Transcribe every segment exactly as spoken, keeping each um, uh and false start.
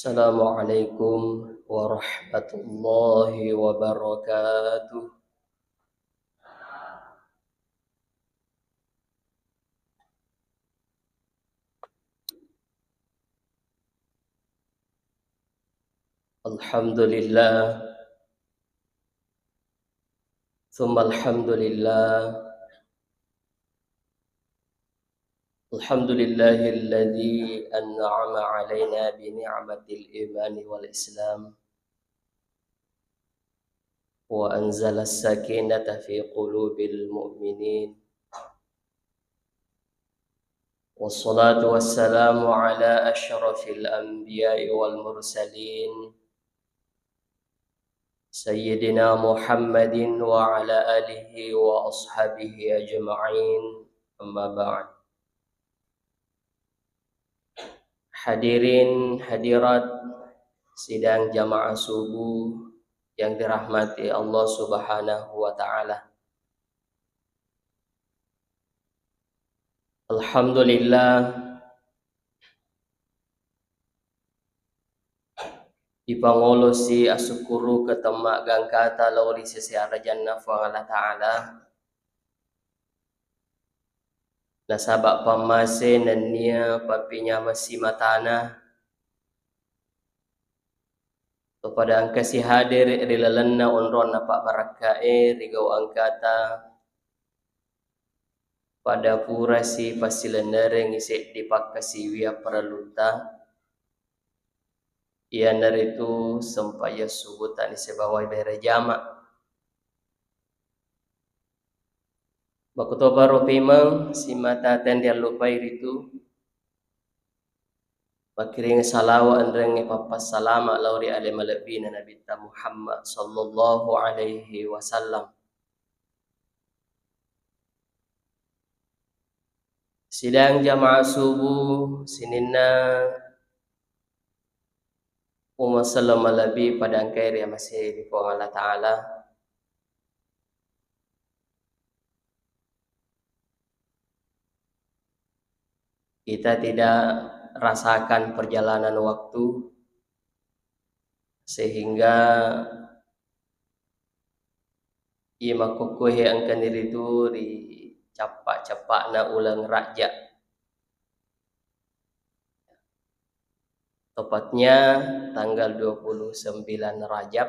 Assalamualaikum warahmatullahi wabarakatuh. Alhamdulillah. Tsumma alhamdulillah. Alhamdulillahilladzi an'ama 'alaina bi ni'matil imani wal islam, wa anzalas sakinata fi qulubil mu'minin. Wassalatu wassalamu ala asyrafil anbiya'i wal mursalin, Sayyidina Muhammadin wa ala alihi wa ashabihi ajma'in. Amma ba'd. Hadirin hadirat sidang jamaah subuh yang dirahmati Allah Subhanahu wa Ta'ala. Alhamdulillah, ipangolosi asukkurukeng temmaggangkata lao ri sese arajanna Fuang Allah Ta'ala. Nasaba pammase nennia pappinyameng simatana, to pada engkasi hadere ri lalenna onronna pabbarakkae ri gau engkata, pada purasi passilennerengngi seddi pakkasiwiang parellutta, iyanaritu sempajang subuh tani sibawai berejama. Makkutoparo pemeng simata tenriallupai ritu, makkiring salawa enrengnge pappassalama lao ri ale malebbina Nabitta Muhammad sallallahu alaihi wasallam. Sidang jamaah subuh sininna umassalama lebbi pada engkae ri amasei ri Puang Allah Ta'ala. Kita tidak rasakan perjalanan waktu, sehingga iya makkukkuhe engkani ritu ri cappa-cappa'na uleng Rajab. Tepatnya tanggal dua puluh sembilan Rajab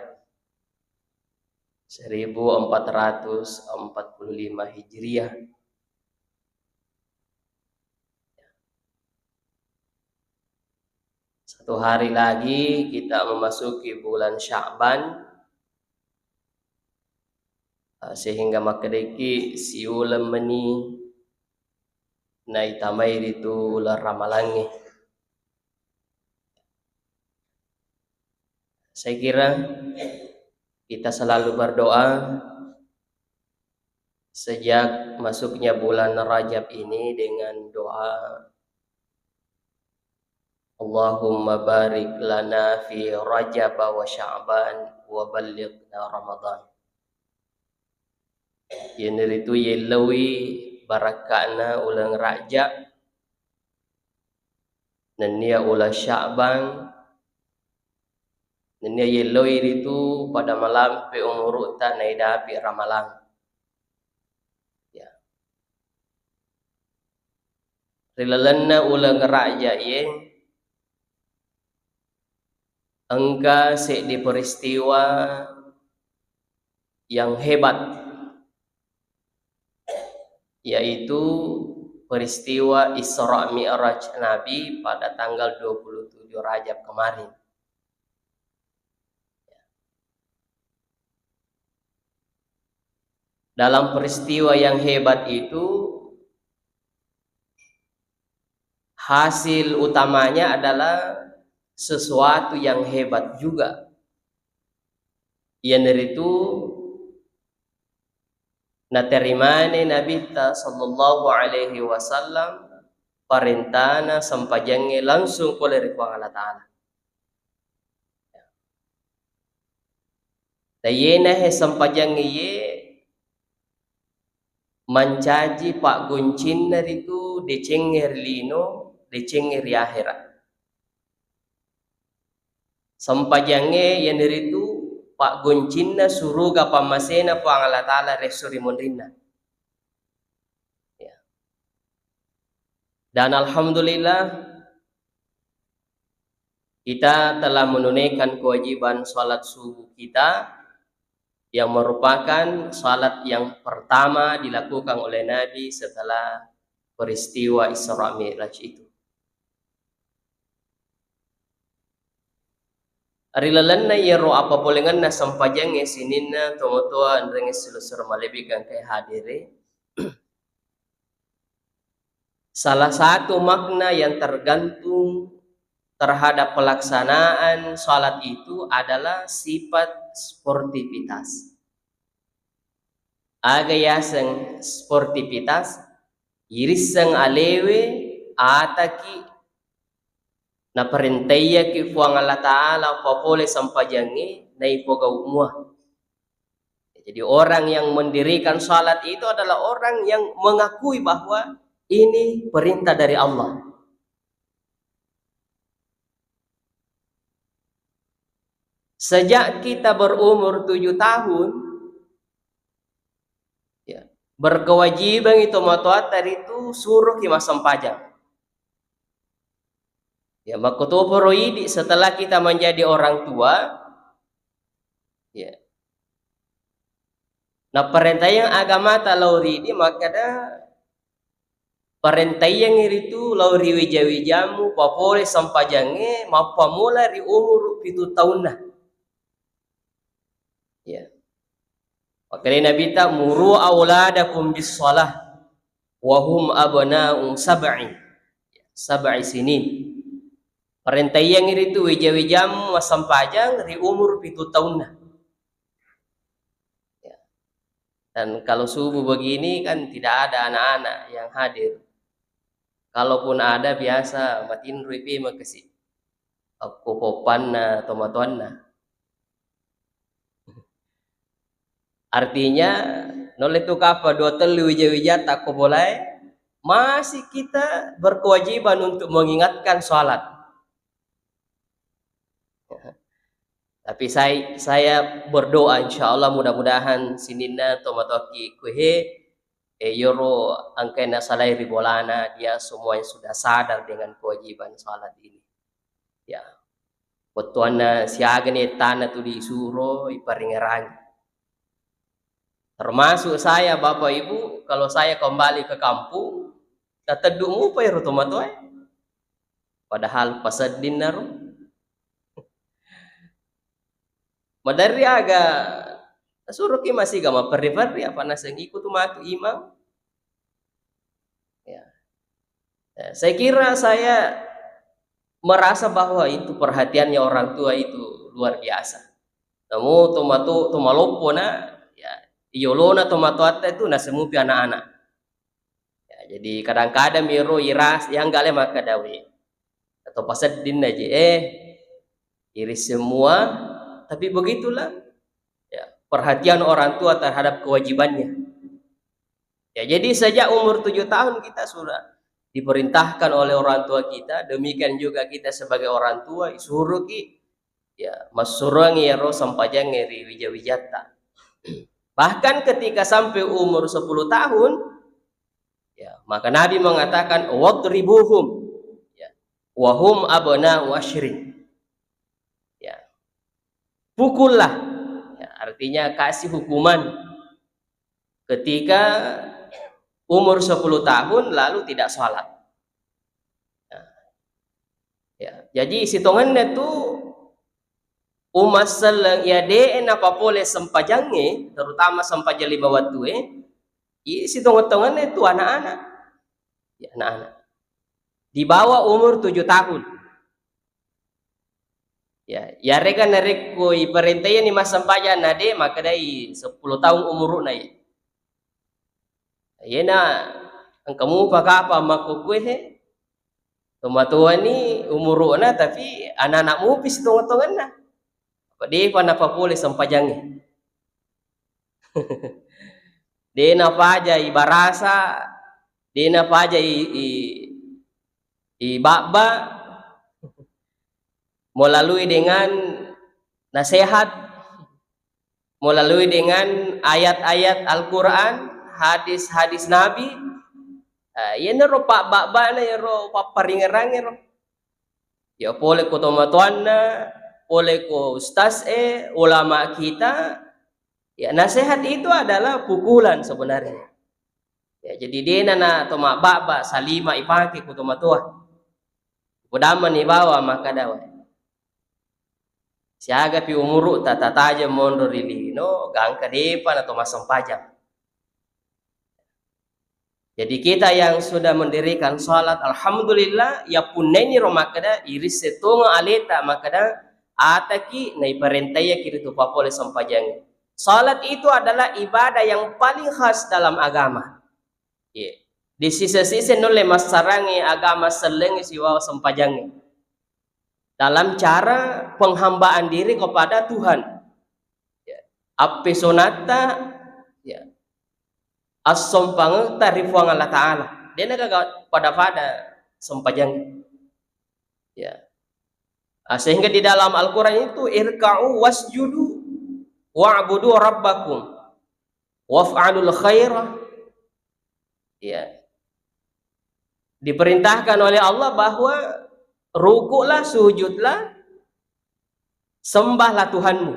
seribu empat ratus empat puluh lima Hijriah. Satu hari lagi kita memasuki bulan Sya'ban, eh, sehingga makkedeki siuleng meni naitamai ritu uleng Ramalangnge. Saya kira kita selalu berdoa sejak masuknya bulan Rajab ini dengan doa, "Allahumma barik lana fi Rajab wa Sya'ban wa ballighna Ramadan." Iyanaritu yelloi barakka'na uleng Rajab, nennia uleng Sya'ban, nennia yelloi ritu pada malampe umuru'ta naidapi Ramalang. Ya. Ri lalenna uleng Rajab iye, engka seddi peristiwa yang hebat, yaitu peristiwa Isra Mi'raj Nabi pada tanggal dua puluh tujuh Rajab kemarin. Dalam peristiwa yang hebat itu, hasil utamanya adalah sesuatu yang hebat juga. Iyanaritu naterimani Nabitta sallallahu alaihi wasallam parentana sempajangnge langsung pole ri Puang Allah Ta'ala. Nayenahe sempajangnge iye mancaji paggoncinna ritu decengnge ri lino, decengnge ri ahera. Sempajangnge iyanaritu paggoncinna suruga pammasena Puang Allah Ta'ala ri esso ri munrinna. Ya. Dan alhamdulillah, kita telah menunaikan kewajiban salat subuh kita yang merupakan salat yang pertama dilakukan oleh Nabi setelah peristiwa Isra Mi'raj itu. Ri lalenna iyaro appapolengenna sempajangnge sininna tomatoa enrengnge silessureng malebbi engkae hadere, salah satu makna yang tergantung terhadap pelaksanaan salat itu adalah sifat sportivitas. Aga yaseng sportivitas? Irisseng alewe, ataki, naparentaiyaki Puang Allah Ta'ala papole sempajangnge naipogau mua. Jadi orang yang mendirikan salat itu adalah orang yang mengakui bahwa ini perintah dari Allah. Sejak kita berumur tujuh tahun, ya, berkewajiban itu matoatta ritu suruki massempajang. Ya, makkotoparo idi setelah kita menjadi orang tua, ya, naparentayang agamata lao ridi makkeda, parentaiyangngi ritu lao ri wija-wijamu papole sempajangnge mappammula ri umuru pitu taunna. Ya. Makkedai Nabitta, "Muru auladakum bis shalah wa hum abna'u sab'i, sab'i sinin." Parentaiyangngi ritu wija-wijamu massempajang ri umur pitu taunna. Ya. Dan kalau subuh begini kan tidak ada anak-anak yang hadir. Kalaupun ada, biasa matinroi pe makesi. Akko poppanna tomatoanna. Artinya, nulle tu kapang dua tellu wija-wijatta akko bolae, masih kita berkewajiban untuk mengingatkan salat. Tapi saya, saya berdoa, insya Allah, mudah-mudahan sininna tomatoakki kuehe, eh, yoro engkae nasalai ri bolana, dia semuanya sudah sadar dengan kewajiban salat ini. Ya. Bettuanna siagani ettana tu disuro iparingerangi. Termasuk saya, Bapak Ibu, kalau saya kembali ke kampung, tateddu mupa ero tomatoae. Padahal paseddinna ro. Maderri aga, suroki masiga mapperri-perri, apa naseng iko tu matu imang. Ya. Eh, saya kira saya merasa bahwa itu perhatiannya orang tua itu luar biasa. Namu tomatu-, tomaloppo na, ya, iyolona tomatoatta itu nasemupi anak-anak. Ya, jadi kadang-kadang miro iras, yang gale makkeda we. Atau paseddinna je, eh, iri semua, tapi begitulah, ya, perhatian orang tua terhadap kewajibannya. Ya, jadi sejak umur tujuh tahun kita sudah diperintahkan oleh orang tua kita, demikian juga kita sebagai orang tua, disuruh ki, ya, massuruangi ero sempajangnge ri wija-wijatta. Bahkan ketika sampai umur sepuluh tahun, ya, maka Nabi mengatakan, "Wadribuhum, ya, wahum abna'u asyrin." Ya. Pukullah. Ya, artinya kasih hukuman ketika umur sepuluh tahun lalu tidak sholat. Ya. Ya, jadi sitongenna tu umma selleng iya de'e napapole sempajangnge, terutama sempajang lima wattue, i sitongeng-tongenna tu anak-anak. Ya, anak-anak. Di bawah umur tujuh tahun. Ya, yarega narekko iparentaiyanni massempajang na de, makkedai seppulo taung umuru'na iye. Iyena engka mupa kapang makkukkue he. Tomatoani umuru'na, tapi anak-anak mupi sitongeng-tongenna. Apa depa napapole sempajangnge. De napaja ibarasa, de napaja i, i, ibabba. melalui dengan nasihat, melalui dengan ayat-ayat Al-Quran, hadis-hadis Nabi, eh, iyanaro pabbabana iyaro papparingerang ero. Ya, pole ko tomatoanna, pole ko ustaz e, ulama kita, ya, nasihat itu adalah pukulan sebenarnya. Ya, jadi dena na to mabbabba salima ipake ko tomatoa. Ko dammani bawa makkada, "Siagapi umuru'ta tatajeng monro ri lino, gangka depa na to massempajang." Jadi kita yang sudah mendirikan salat, alhamdulillah, ya punnaini ro makkada, irisse tonga aleta makkada, ataki naiparentaiaki ritu papole sempajangnge. Salat itu adalah ibadah yang paling khas dalam agama. Iya. Di sisi-sisi nulle massarangi agama sellengnge sibawa sempajangnge. Dalam cara penghambaan diri kepada Tuhan. Ya. Appesonatta, ya. Assompangetta ri Puang Allah Ta'ala. Dena gaga pada-pada sempajangnge. Ya. Ah, sehingga di dalam Al-Quran itu, "Irka'u wasjudu wa'budu rabbakum waf'alul khaira." Ya. Diperintahkan oleh Allah bahwa rukuklah, sujudlah, sembahlah Tuhanmu.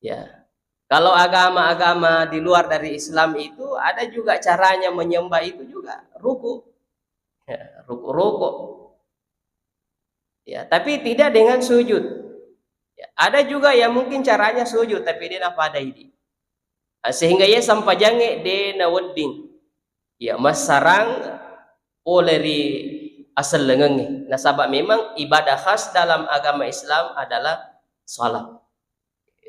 Ya. Kalau agama-agama di luar dari Islam itu, ada juga caranya menyembah itu juga, ruku. Ya, ruku-ruku. Ya, tapi tidak dengan sujud. Ya, ada juga yang mungkin caranya sujud, tapi dena pada idi. Ah, sehingga iya sempajangnge dena wedding. Ya, massarang pole ri asellengengnge. Nasaba memang ibadah khas dalam agama Islam adalah salat.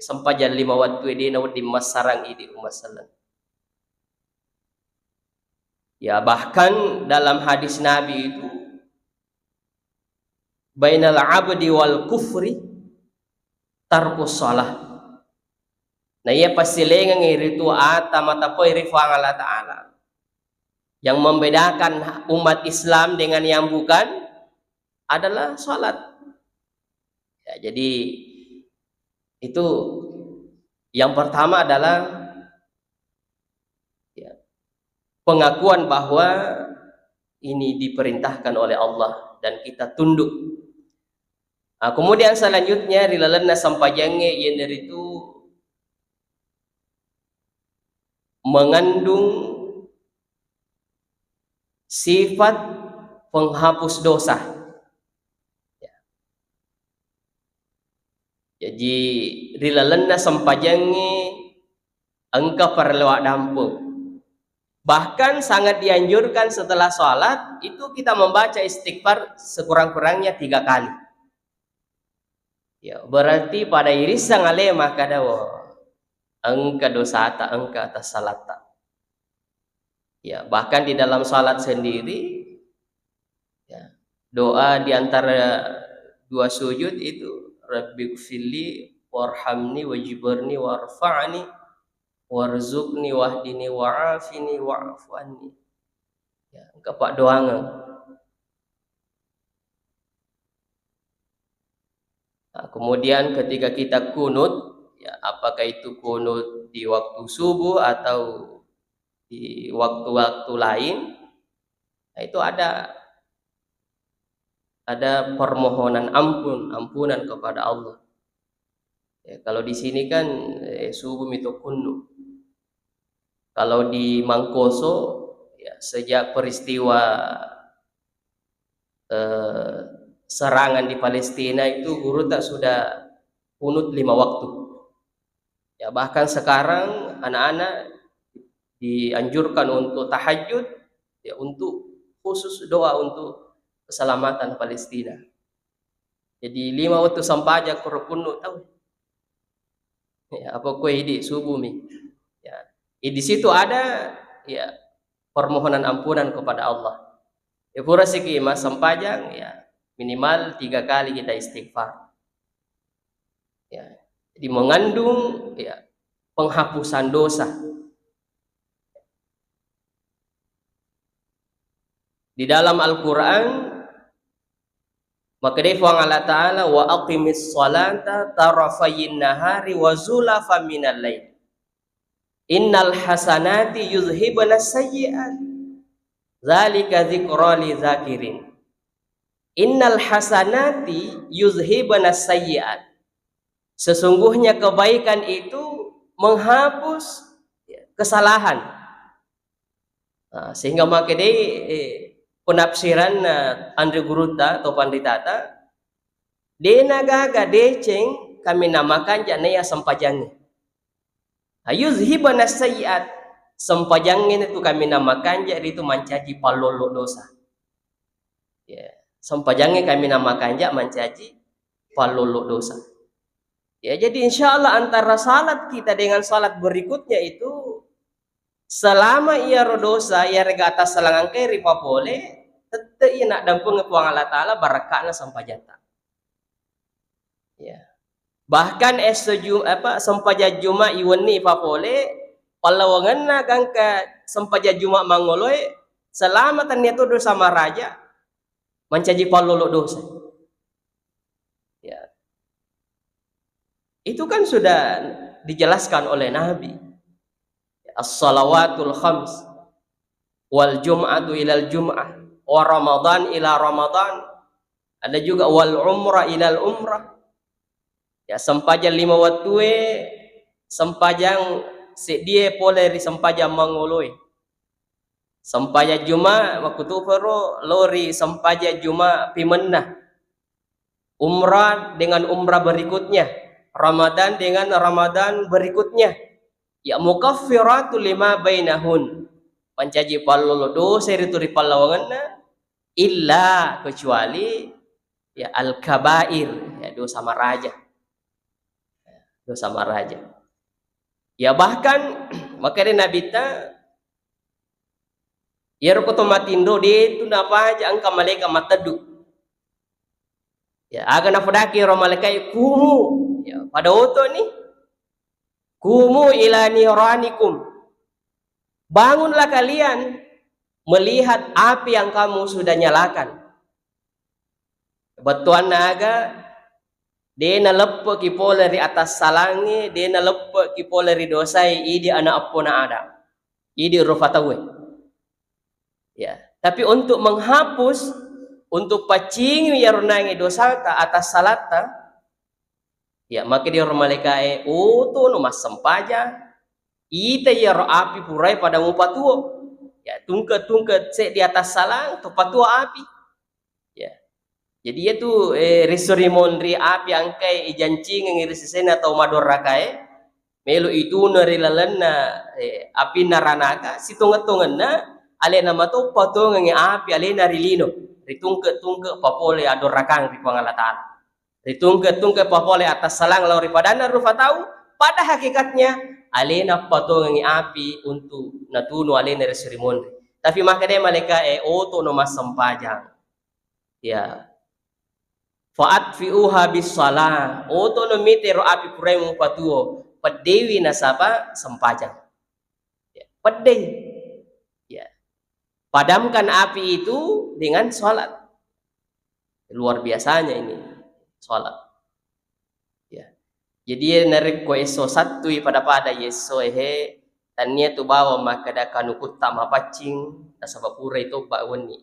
Sempajang lima wettu e dena wedding massarang idi umma selleng. Ya, bahkan dalam hadis Nabi itu, "Bainal abdi wal kufri tarkus shalah." Nah, iya passilengengngi ritu ata matapoi ri Puang Allah Ta'ala. Yang membedakan umat Islam dengan yang bukan adalah salat. Ya, jadi itu yang pertama adalah, ya, pengakuan bahwa ini diperintahkan oleh Allah dan kita tunduk. Nah, kemudian selanjutnya ri lalenna sempajangnge iyanaritu mengandung sifat penghapus dosa. Ya. Jaji, ri lalenna sempajangnge engka parellu addampeng. Bahkan sangat dianjurkan setelah salat itu kita membaca istighfar sekurang-kurangnya tiga kali. Ya, berarti pada irisseng ale makkada, "Wo, engka dosata, engka tasalatta." Ya, bahkan di dalam salat sendiri, ya, doa di antara dua sujud itu, "Rabbighfirli warhamni wajburni warfa'ni warzuqni wahdini wa'afini wa'fu anni." Ya, engka paddoangeng. Nah, kemudian ketika kita kunut, ya, apakah itu kunut di waktu subuh atau di waktu-waktu lain, nah, itu ada, ada permohonan ampun, ampunan kepada Allah. Ya, kalau di sini kan, eh, subuh mito kunut. Kalau di Mangkoso, ya, sejak peristiwa, eh, serangan di Palestina itu, guruta sudah kunut lima waktu. Ya, bahkan sekarang anak-anak dianjurkan untuk tahajud, ya, untuk khusus doa untuk keselamatan Palestina. Jadi, lima waktu sempajang koro kunut tau. Ya, apa kue idi subuh mi. Ya. Eh, di situ ada, ya, permohonan ampunan kepada Allah. Ya, pura siki massempajang, ya, minimal tiga kali kita istighfar. Ya. Jadi mengandung, ya, penghapusan dosa. Di dalam Al-Quran, Makkedai Puang Allah Ta'ala, "Wa aqimis salata tarafayin nahari wa zulafan minal lail. Innal hasanati yuzhibna sayyi'at. Zalika dzikra li dzakirin." Innal hasanati yuzhibna sayyi'at. Sesungguhnya kebaikan itu menghapus, ya, kesalahan. Nah, sehingga makkedai, eh, penafsiran, eh, anre gurutta atau panditata, de' nagaga deceng kaminang makanja' naiya sempajangnge. Ayuzhibna sayyi'at, sempajangnge tu kaminang makanja' ritu mancaji pallollo dosa. Ya, sempajangnge kaminang makanja' mancaji pallollo dosa. Ya, jadi insya Allah antara salat kita dengan salat berikutnya itu, selama iyaro dosa, iyarega atassalang engkae ripapole, tette' iya naddampengngi Puang Allah Ta'ala barakka'na sempajatta. Ya. Bahkan esso Ju-, apa, sempajang Juma' iwenni papole, pallawangenna gangka sempajang Juma' mangoloe, selama tania to dosa maraja, mancaji pallolo dosa. Ya. Itu kan sudah dijelaskan oleh Nabi. As-salawatul khams, wal jum'atu ilal jum'ah, wa Ramadan ila Ramadan. Ada juga wal umrah ilal umrah. Ya, sempajang lima wattue, sempajang seddie pole ri sempajang mangoloe. Sempajang Juma' makkutuparo lao ri sempajang Juma' pimenna. Umrah dengan umrah berikutnya, Ramadan dengan Ramadan berikutnya. Ya, mukaffiratu lima bainahun. Mancaji pallolo dosa ritu ri pallawangenna, illa, kecuali, ya, al-kabair, ya, dosa maraja. Dosa maraja. Ya, bahkan, makkedai Nabitta, iyaro ko to matinro, de' tu napaja engka malaeka matteddu. Ya, aga nafodaki ro malaeka, "Kumu." Ya, pada oto ni. "Kumu ila niranikum." Bangunlah kalian melihat api yang kamu sudah nyalakan. Bettuanna aga, de' naleppeki pole ri atassalangnge, de' naleppeki pole ri dosae, idi ana' eppona Adam. Idi rufa tauwe. Ya, tapi untuk menghapus, untuk paccingi iyaro nange dosata, atassalatta, ya, makkeda iyaro malaekae, "Otono massempajang, ita iyaro api purae pada mupatuo." Ya, tungke-tungke seddi atassalang, to patuo api. Ya. Jadi, iyatu, eh, riso rimonri api engkae ijancingengngi ri sesena tau madorakae, melo itunu ri lalenna, eh, apinna ranaka, sitongeng-tongenna alena matoppa tongengngi api alena ri lino, ritungke-tungke papole adorakang ri Puang Allah Ta'ala. Ritungke-tungke papole atassalang lao ri padanna rufa tau, pada hakikatnya alena patongengngi api untuk natunu alena riso rimonri. Tapi makkeda malaekae, "Otono massempajang." Ya. "Fa'atfi'uha bis shalah." Otono mite ro api purae mupatuo. Peddeiwi nasaba sempajang. Ya, peddei. Ya. Padamkan api itu dengan sholat. Luar biasanya ini sholat. Ya. Jadi, narekko esso Sattui pada-pada esso ehe, tania tu bawang makkeda kanukutta mapaccing, nasaba purai tobba wenni.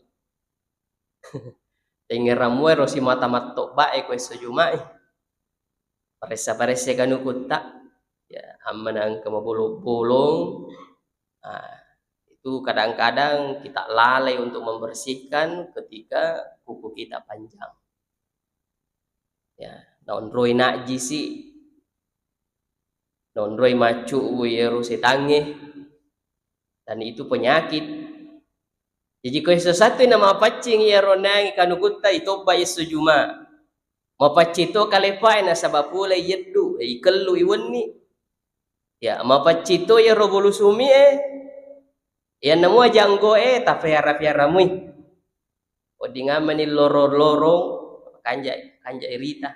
Tengngerang mua ero simata mattobba e ko esso Juma e. Paressa-paressa kanukutta, ya, ammana engka mabolong-bolong. Ah, itu kadang-kadang kita lalai untuk membersihkan ketika kuku kita panjang. Ya, naonroi najisi, naonroi maccu'u iyaro setangnge, dan itu penyakit. Jaji ko esso Sattui namapaccing iyaro nangi kanukutta, itobba esso Juma. Mapaccing to kalepae nasaba pole yeddu, ikellu iwenni. Ya, mapaccing to iyaro bulu sumi e, iyanna mua janggo e, tapiara-piara mui. Wedding ammani lorong-lorong, kanja, kanja irita.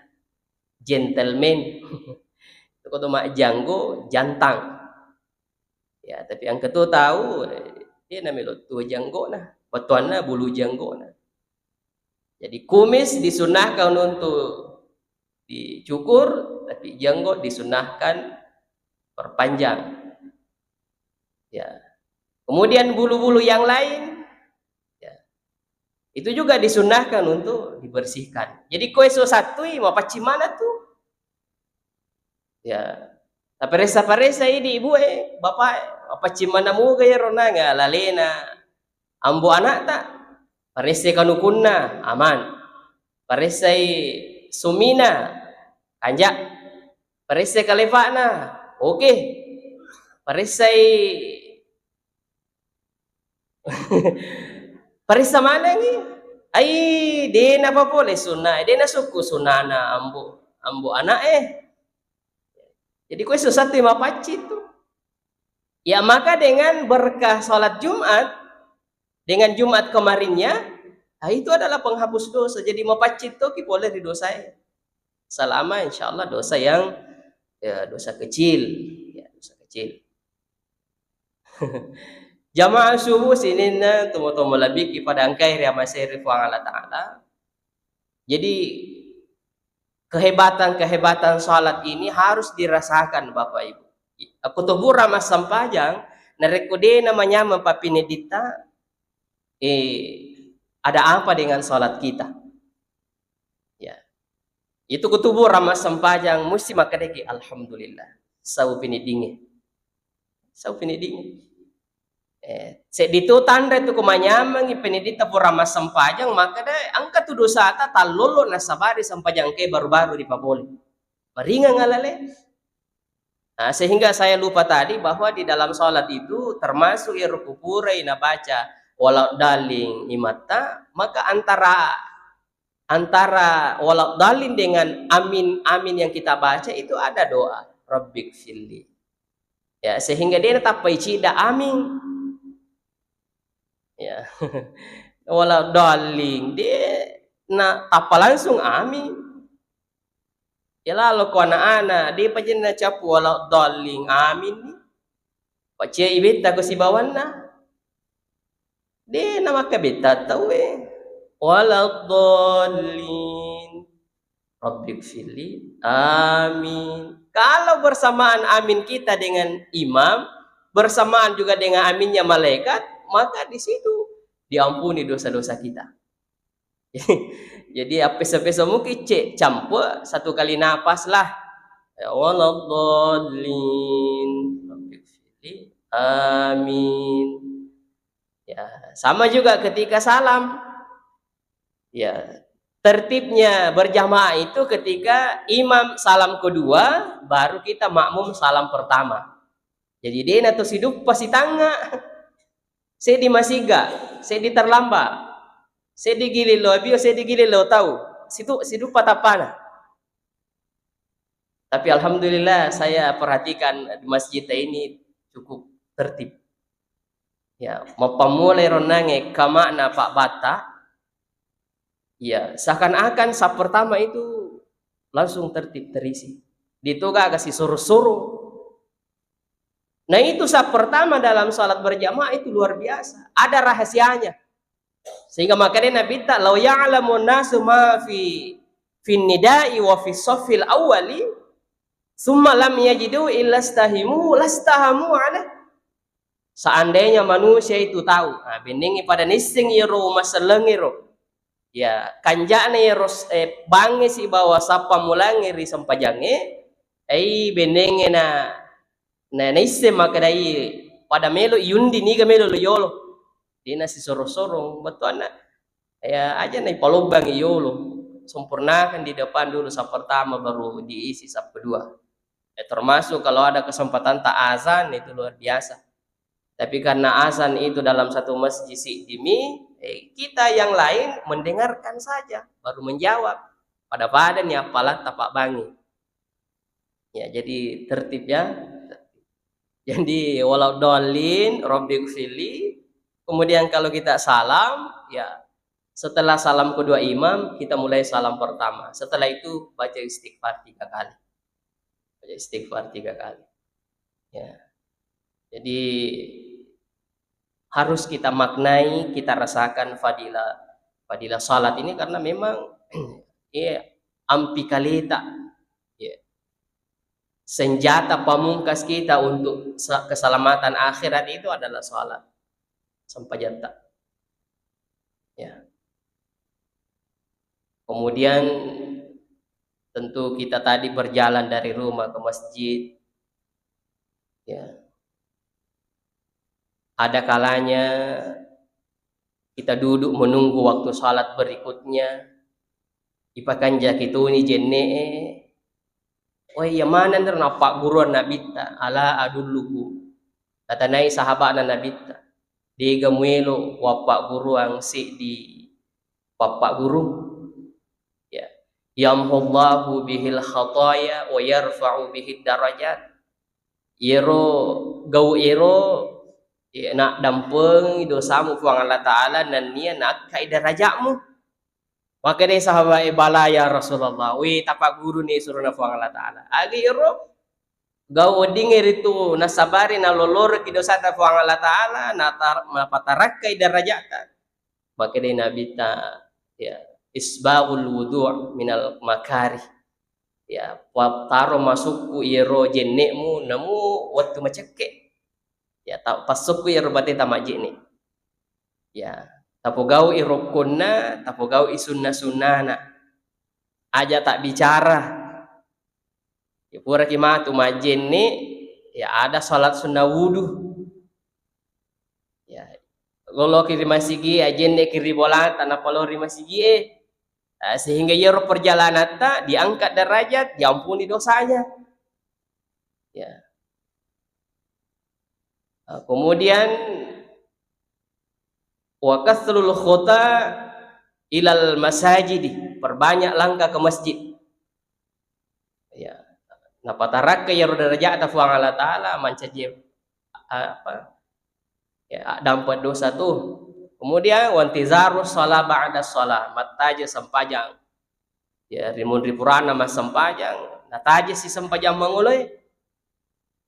Gentleman. Itu ko to majjanggo, jantang. Ya, tapi engka to tau, eh, de namelo tuo janggona. Bettuanna bulu janggona. Jadi kumis disunnahkan untuk dicukur, tapi jenggot disunnahkan perpanjang. Ya. Kemudian bulu-bulu yang lain, ya, itu juga disunnahkan untuk dibersihkan. Jadi koe so sattui mapaccing mana tu? Ya. Taparessa-paressa idi ibu e, bapak e, mapaccing mana muga ya ronanga lalena ambo anakta, paressa kanukunna, aman. Paressai sumina, kanja. Paressai kalefa'na, oke. Paressai paressa manengngi. Ai, de' napapole sunna, de' nasukku sunnana ambo, ambo anak e. Jadi koe so sattui mapaccing tu. Ya, maka dengan berkah salat Jumat, dengan Jumat kemarinnya, ah, itu adalah penghapus dosa. Jadi mapaccing toki pole ri dosae. Selama insya Allah dosa yang, ya, dosa kecil, ya, dosa kecil. Jamaah subuh sininna tomo-tomo lebih pada engkai ri amasei ri Puang Allah Ta'ala. Jadi kehebatan-kehebatan salat ini harus dirasakan Bapak Ibu. Aku tobura massempajang, narekko de' namanyameng papineditta, eh, ada apa dengan salat kita? Ya. Itu kutubura massempajang, musti makkedaki, "Alhamdulillah, sau pinidingnge. Sau pinidingnge." Eh, seddi tu tanre tu kumanyamengngi peniditta pura massempajang, makkeda engka tu dosata tallollo nasabari sempajang engkae baru-baru ripapole. Maringang alale. Nah, sehingga saya lupa tadi bahwa di dalam salat itu termasuk iyaro kupurai nabaca waladdallin imatta, maka antara, antara waladdallin dengan amin, amin yang kita baca itu ada doa, "Rabbighfirli." Ya, sehingga de' natappai cida amin. Ya. Waladdallin, de' natappa langsung amin. Ya lalo ko anak-anak, de' pajenna cappu waladdallin, amin ni. Paccai betta ko sibawanna. De' namakkabetta tauwe. Waladdallin. Rabbighfirli. Amin. Kalau bersamaan amin kita dengan imam, bersamaan juga dengan aminnya malaikat, maka di situ diampuni dosa-dosa kita. Jadi, appeso-peso mungkin cek campe satu kali napas lah. Ya, waladdallin. Rabbighfirli. Amin. Ya, sama juga ketika salam. Ya, tertibnya berjamaah itu ketika imam salam kedua, baru kita makmum salam pertama. Jadi, de' nato siduppa sitangnga. Seddi masiga, seddi terlambat, seddi gili lo abio, seddi gili lo tau. Situ, siduppa tappana. Tapi alhamdulillah, saya perhatikan di masjid ini cukup tertib. Ya, mappammulai ronnangnge kama'na Pak Batta, ya, seakan-akan saf pertama itu langsung tertib, terisi. Ditogaga sisurung-surung. Nah, itu saf pertama dalam salat berjamaah itu luar biasa. Ada rahasianya. Sehingga makanya Nabi ta, "Lau ya'lamun nasu ma fi, fin nida'i wa fi saffil awwali, summa lam yajidu illa stahimu, lastahamu alaih." Seandainya manusia itu tahu, nah, bennengngi pada nisseng iyaro maselleng iro. Ya, kanja'na iyaro s-, eh, bangnge sibawa sappa mulangnge ri sempajangnge, ai bennengnge na, na, naisseng makkedai pada melo iundi niga melo lo yolo. Dena sisorong-sorong, bettuanna. Ya, aja na ipalobbangi yolo. Sempurnakan di depan dulu saf pertama, baru diisi saf kedua. Ya, termasuk kalau ada kesempatan ta azan, itu luar biasa. Tapi karena azan itu dalam satu masjid siddi mi, eh, kita yang lain mendengarkan saja, baru menjawab. Pada-pada ni appalang tapak bangi. Ya, jadi tertib ya. Jadi, waladdallin, Rabbighfirli. Kemudian kalau kita salam, ya, setelah salam kedua imam, kita mulai salam pertama. Setelah itu baca istighfar tiga kali. Baca istighfar tiga kali. Ya. Jadi, harus kita maknai, kita rasakan fadilah, Fadilah salat ini karena memang, iya, ampi kaleta, iya. Senjata pamungkas kita untuk sa-, keselamatan akhirat itu adalah salat, sempajatta. Ya. Kemudian tentu kita tadi berjalan dari rumah ke masjid. Ya. Ada kalanya kita duduk menunggu waktu salat berikutnya. Ipakanjaki toni jenne'e. Wai, iya maneng ro nappagguruang Nabitta, "Ala adullukum." Natanai sahaba'na Nabitta, "Dega muelo wappagguruang seddi pappagguru?" Ya. "Yamhullahu bihil khataya wa yarfa'u bihid darajat." Iyero gau ero, ya, naddampengi dosamu Puang Allah Ta'ala, nennia naakkai derajatmu. Makkedai sahabat e, "Bala ya Rasulullah, we tapagguruni surona Puang Allah Ta'ala." Agi ero gau weddingnge ritu nasabari naloloreki dosata Puang Allah Ta'ala, natar-, napatarakkai derajata. Makkedai Nabitta, ya, "Isbagul wudu' minal makari." Ya, pa-, taro masukku iyero jenne'mu, namu wettu macekke. Ya, ta-, passukku iyero bateta majjenne. Ya, tapogau'i rukkonna, tapogau'i sunna-sunnana. Aja tabbicara. Ya, puraki matu majjenne, ya, ada salat sunna wudu. Ya, loloki ri masigi, ajenneki ri bolata, nappa lao ri masigie. Eh, sehingga iyaro perjalananta diangkat derajat, diampuni dosanya. Ya. Eh, kemudian, "Wa kasrul khuta ilal masajidi," perbanyak langkah ke masjid. Ya, napatarakka iyaro derajata Puang Allah Ta'ala, mancaji, apa, ya, addampeng dosa tu. Kemudian, "Wantizaru shalah ba'da shalah," mattaja sempajang. Ya, rimunri purana massempajang, nataja si sempajang mangoloe.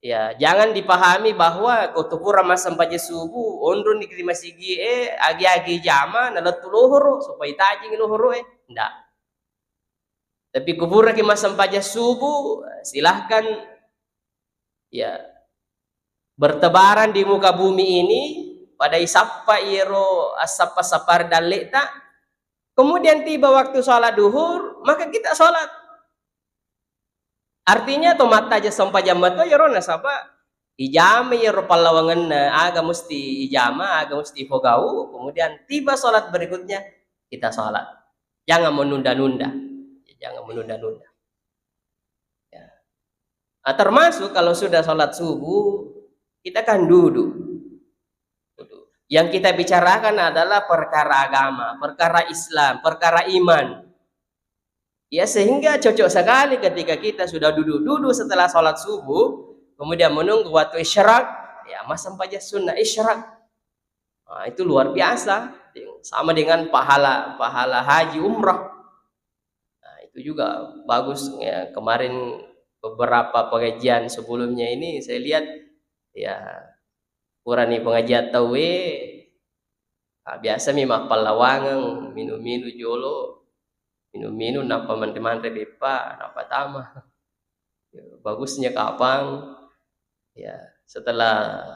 Ya, jangan dipahami bahwa ko tu pura massempajang subuh, onroni ri masigie, agi-agi jama, nalettu lohoro, supaya tajingi lohoroe. Ndak. Tapi ko puraki massempajang subuh, silahkan, ya, bertebaran di muka bumi ini, pada isappa iyaro assappa-sappare dalle'ta, kemudian tiba waktu sholat duhur, maka kita sholat. Artinya to mattaja sempajang mato iyaro nasaba ijama iyaro pallawangenna, aga musti ijama, aga musti ipogau, kemudian tiba sholat berikutnya kita sholat. Jangan menunda-nunda. Jangan menunda-nunda. Ya. Ah, termasuk kalau sudah sholat subuh, kita kan duduk. Duduk. Yang kita bicarakan adalah perkara agama, perkara Islam, perkara iman. Ya, sehingga cocok sekali ketika kita sudah duduk-duduk setelah sholat subuh, kemudian menunggu waktu isyraq, ya, massempajang sunnah isyraq. Nah, itu luar biasa. Sama dengan pahala, pahala haji umrah. Nah, itu juga bagus, ya. Kemarin beberapa pengajian sebelumnya ini saya lihat, ya, purani pengajian tauwe, ah, biasa mi mappallawangeng, minum-minum jolo, minum-minum, nappa manre-manre beppa, nappa tama. Ya, bagusnya kapang, ya, setelah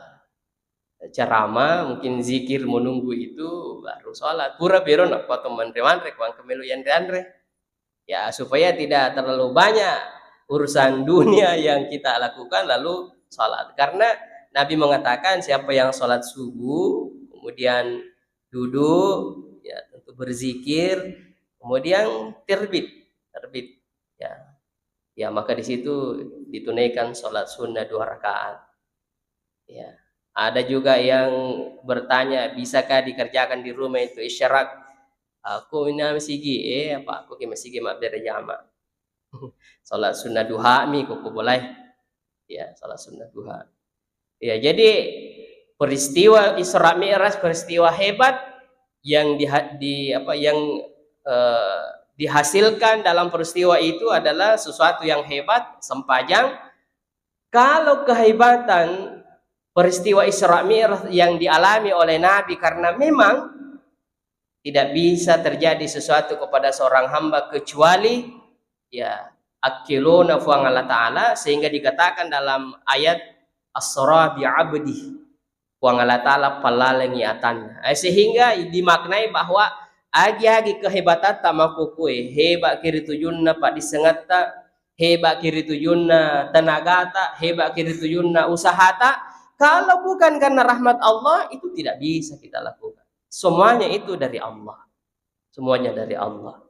ceramah, mungkin zikir menunggu itu, baru sholat. Pura bero nappa to manre-manre, kuang kemelu yanre-anre. Ya, supaya tidak terlalu banyak urusan dunia yang kita lakukan, lalu sholat. Karena Nabi mengatakan, siapa yang sholat subuh, kemudian duduk, ya, tentu berzikir, kemudian terbit, terbit, ya. Ya, maka di situ ditunaikan sholat sunnah dua rakaat. Ya. Ada juga yang bertanya, bisakah dikerjakan di rumah itu isyraq? Aku ina masigi, eh, apa aku ke masigi mabbere jama. Sholat sunnah duha mi koko boleh. Ya, sholat sunnah duha. Ya, jadi peristiwa Isra Mi'raj, peristiwa hebat yang diha-, di, apa, yang, eh, dihasilkan dalam peristiwa itu adalah sesuatu yang hebat, sempajang. Kalau kehebatan peristiwa Isra Mi'raj yang dialami oleh Nabi, karena memang Tidak bisa terjadi sesuatu kepada seorang hamba kecuali, ya, akkelona Fuang Allah Ta'ala, sehingga dikatakan dalam ayat Asra bi abdi, Fuang Allah Ta'ala pallalengi atanna. Eh, sehingga dimaknai bahwa agi-agi kehebatatta makkukue, heba'ki ri tujunna paddissengetta, heba'ki ri tujunna tenagata, heba'ki ri tujunna usahata, kalau bukan karena rahmat Allah, itu tidak bisa kita lakukan. Semuanya itu dari Allah. Semuanya dari Allah.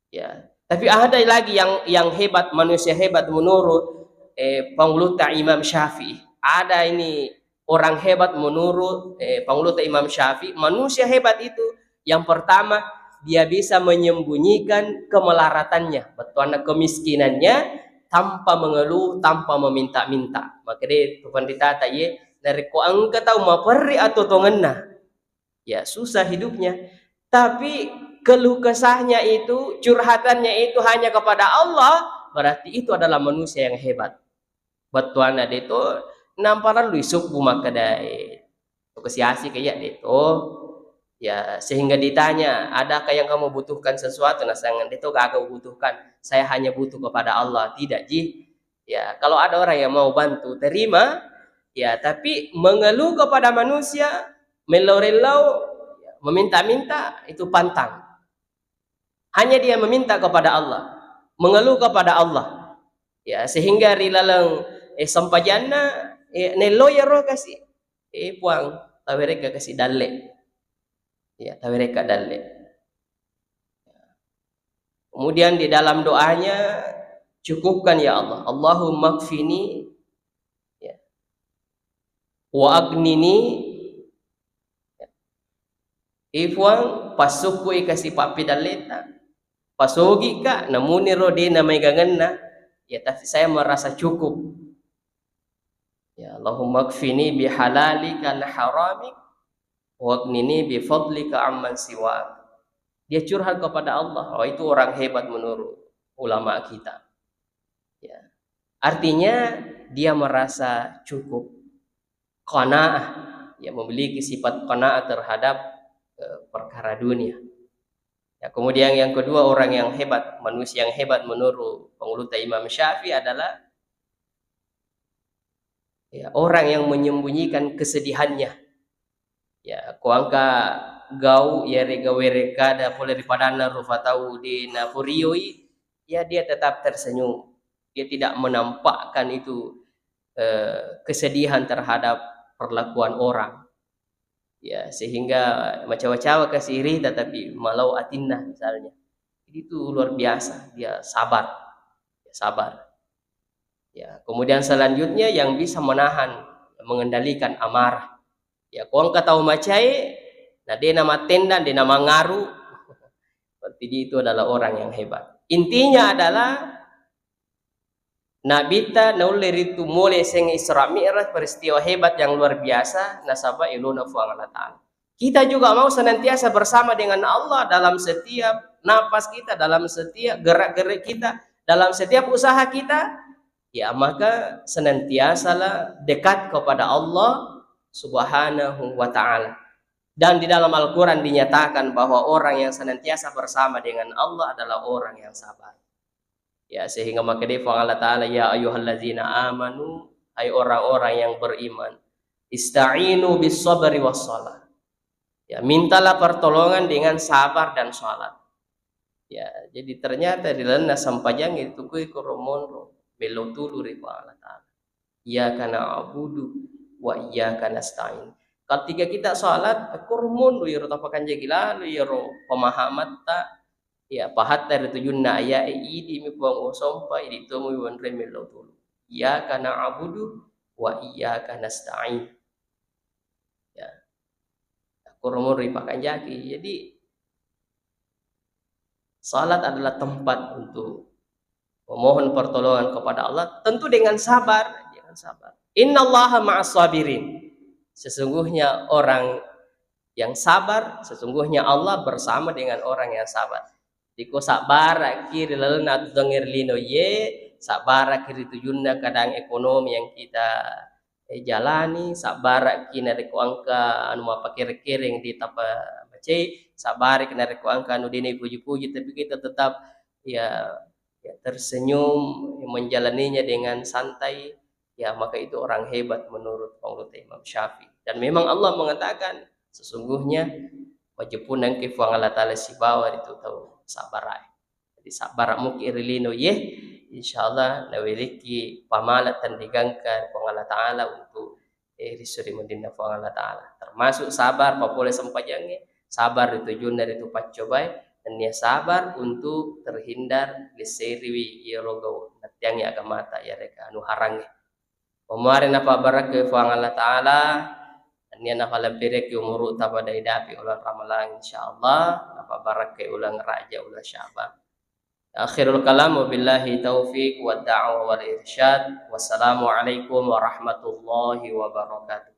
Ya. Tapi ada lagi yang, yang hebat, manusia hebat menurut, eh, Panguluta Imam Syafi'i. Ada ini orang hebat menurut, eh, Panguluta Imam Syafi'i. Manusia hebat itu, yang pertama, dia bisa menyembunyikan kemelaratannya, bettuanna kemiskinannya, tanpa mengeluh, tanpa meminta-minta. Maka dé' tu panritata, ye, narekko engka tau maperri atotongenna, ya, susah hidupnya. Tapi keluh kesahnya itu, curhatannya itu hanya kepada Allah, berarti itu adalah manusia yang hebat. Bettuanna dé' to namparellui subbu makkedaé, "Ko siasi ka iya', dé' to?" Ya, sehingga ditanya, "Adakah yang kamu butuhkan sesuatu?" Naseng, "Dé' to gaga ubutuhkan. Saya hanya butuh kepada Allah." Tidak, ji. Ya, kalau ada orang yang mau bantu, terima. Ya, tapi mengeluh kepada manusia, mellau-rellau, meminta-minta, itu pantang. Hanya dia meminta kepada Allah, mengeluh kepada Allah. Ya, sehingga ri laleng, eh, sempajanna, eh, nello iyaro kasi, "Eh, Puang, tawerekka kasi dalle'." Ya, tawerekka dalle'. Kemudian di dalam doanya, "Cukupkan ya Allah. Allahumma kfini, ya, wa agnini." Ya. "Eh, Puang, passukkui kasi pappedalleta. Pasogika, namuniro dé' namaégangenna, ya, tapi saya merasa cukup." Ya, "Allahumma kfini bihalalika an haramik, wagnini bifadlika amman siwak." Dia curhat kepada Allah. Oh, itu orang hebat menurut ulama kita. Ya. Artinya, dia merasa cukup. Qanaah. Ya, memiliki sifat qanaah terhadap, eh, perkara dunia. Ya, kemudian yang kedua, orang yang hebat, manusia yang hebat menurut Panguluta Imam Syafi'i adalah, ya, orang yang menyembunyikan kesedihannya. Ya, ko engka gau, ya, rega-, werekada pole ri padanna rufa tau dé' napurioi, ya, dia tetap tersenyum. Dia tidak menampakkan itu, eh, kesedihan terhadap perlakuan orang. Ya, sehingga macawa-cawa kasi irita, tapi malau atinna misalnya. Itu luar biasa, dia sabar. Ya, sabar. Ya, kemudian selanjutnya yang bisa menahan, mengendalikan amarah. Ya, ko engka tau macaé, na dé' namattendang, dé' namangaru, berarti dia itu adalah orang yang hebat. Intinya adalah Nabitta naulle ritu molé seng Isra Mi'raj, peristiwa hebat yang luar biasa, nasaba élona Fuang Allah Ta'ala. Kita juga mau senantiasa bersama dengan Allah dalam setiap napas kita, dalam setiap gerak-gerik kita, dalam setiap usaha kita, ya, maka senantiasalah dekat kepada Allah Subhanahu wa Ta'ala. Dan di dalam Al-Quran dinyatakan bahwa orang yang senantiasa bersama dengan Allah adalah orang yang sabar. Ya, sehingga makkedai Fuang Allah Ta'ala, "Ya ayyuhallazina amanu, hai orang-orang yang beriman, ista'inu bis sabri was salah." Ya, mintalah pertolongan dengan sabar dan salat. Ya, jadi ternyata di lalenna sampajang itu kui koro monro, melo tulu ri Fuang Allah Ta'ala. "Iyyaka na'budu wa iyyaka nasta'in." Ketika kita salat, koro monro iyaro tapakanjaki lalo iyaro pemahamatta, ya, pahatta ri tujunna aya'e, "Idi mi Puang usompa, idi tommi wenre mellau tulu. Iyyaka na'budu wa iyyaka nasta'in." Ya. Koro monro ipakanjaki. Jadi, salat adalah tempat untuk memohon pertolongan kepada Allah, tentu dengan sabar, dengan sabar. "Innallaha ma'as sabirin." Sesungguhnya orang yang sabar, sesungguhnya Allah bersama dengan orang yang sabar. Jadi ko sabbaraki ri lalenna atuongengnge ri lino iye, sabbaraki ri tujunna keadaan ekonomi yang kita, eh, jalani, sabbaraki narekko engka anu mappakere-kereng dé' tapamacai, Sabari, narekko engka anu dena ipuji-puji, tapi kita tetap ya, ya tersenyum, menjalaninya dengan santai, ya maka itu orang hebat menurut Panglutana Imam Syafi'i. Dan memang Allah mengatakan, sesungguhnya majeppu engka Puang Allah Ta'ala sibawa itu tau sabarai. Jadi sabar muki ri lino ye, insya Allah nawerekki pamala tendigangka Puang Allah Ta'ala untuk eh, ri suri mendinna Puang Allah Ta'ala. Termasuk sabar papole sempajangnge, sabar ri tujunna ritu paccobai, nennia sabar untuk terhindar lesseriwi iyaro gau nattiangngi agamata yarega anu harangnge. Muare napabarakkai Puang Allah Ta'ala, nennia nafalemperekki umuru'ta pada idapi uleng Ramalang, insya Allah, napabarakkai uleng Raja, uleng Sya'ban. Akhirul kalam, wabillahi taufiq wa da'wa wal irsyad. Wassalamualaikum warahmatullahi wabarakatuh.